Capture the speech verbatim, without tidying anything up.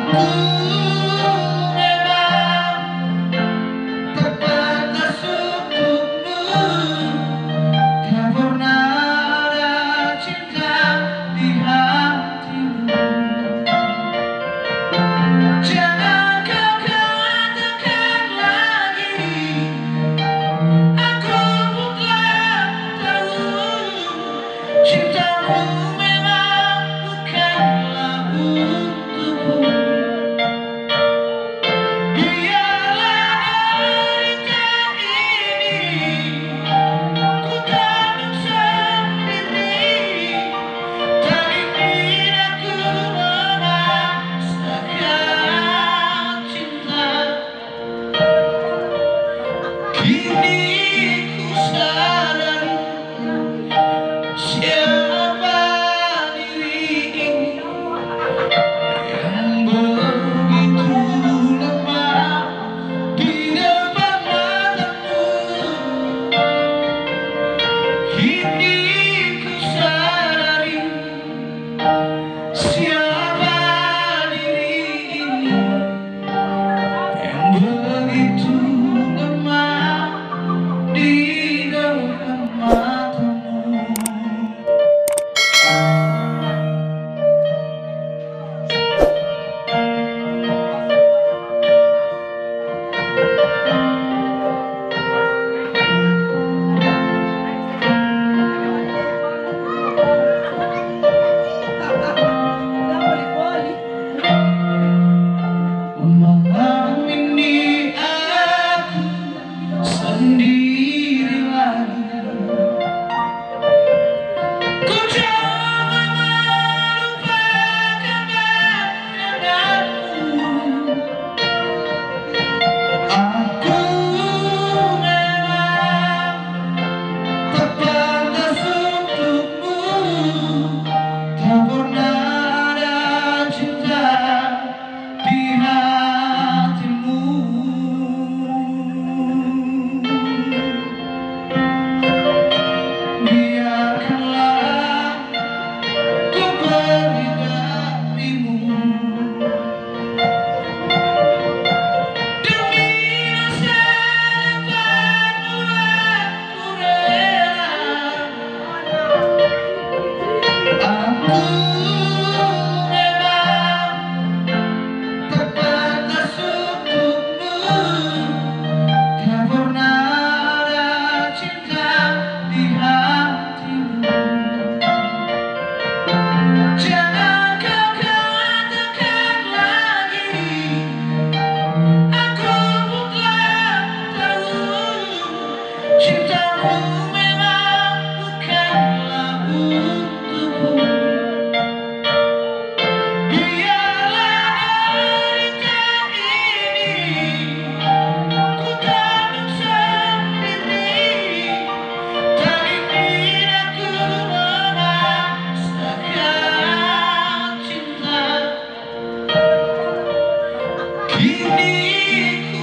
Ku memang terbatas untukmu, tak pernah ada cinta di hatimu. Jangan kau katakan lagi, aku pun telah tahu. Cintamu memang bukanlah untukku. Biarlah derita ini ku tanggung sendiri. Tak ingin aku memaksakan cinta. Kini ku sadari siapa diri ini yang begitu lemah di depan matamu. Kini ku sadari siapa diri ini yang begitu lemah di depan matamu. Malam ini aku sendiri lagi. Ku coba melupakan kenanganmu. Aku memang tak pantas untukmu. Tak pernah ada cinta di hatimu. Biarkanlah ku pergi darimu. Demi masa depanmu aku rela. Aku memang tak pantas untukmu. Tak pernah ada cinta di hatimu. Jangan kau katakan lagi, aku pun telah tahu. Cintamu memang bukanlah untukku. Biarlah derita ini ku tanggung sendiri. Tak ingin aku memaksakan cinta. Kini ku